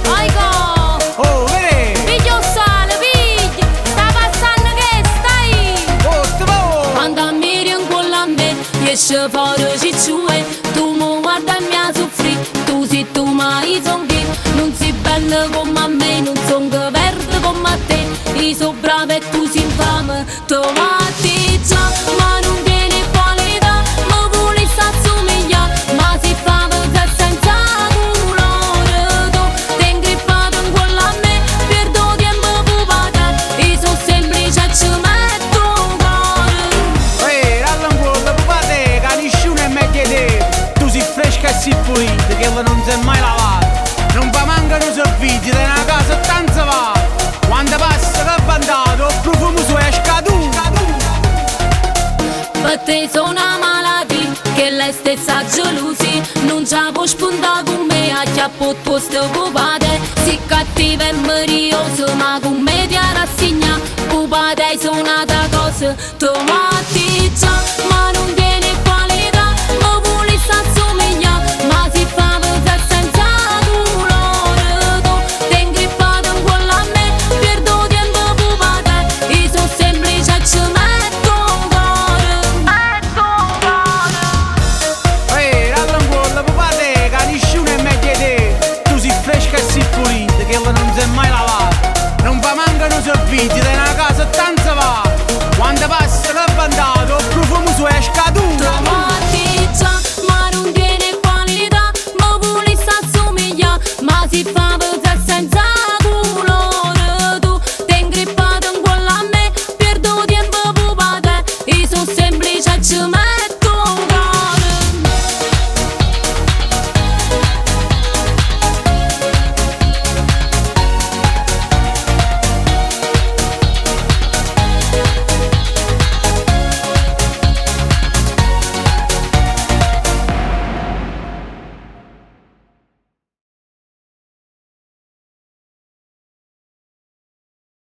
Oicò! Oh, verè! Piglia 'o sale, piglia! Sta passanno chesta, ì! Oh, te vo! Quando ammiri 'ncuollo a me, jesce fore cicciuè Tu mi guarda e mi soffri, tu sei tu ma io son chi Non sei bella come a me, non son verde come a te Io sono brava e tu sei infame, tu matti già, ma non tieni qualità Mi volessi assomigliare, ma si fa senza colore Tu ti ingrippato in cuollo a me, perdo tempo per pagare Io sono semplice e ci metto il cuore Ehi, dalla 'ncuollo, papà che nessuno è meglio di te. Tu sei fresca e sei pulita, che non si è mai lavata. Non fa manco un servizio, da una casa tanto va. Quando passa che vantato, il profumo suo è scaduto. Per te sono una malattia che lei stessa gelosia Non ci può spuntare con me a chiappo posto pupate Si cattiva e meriosa ma con me ti rassegna Pupate sono un'altra cosa Tu matti già.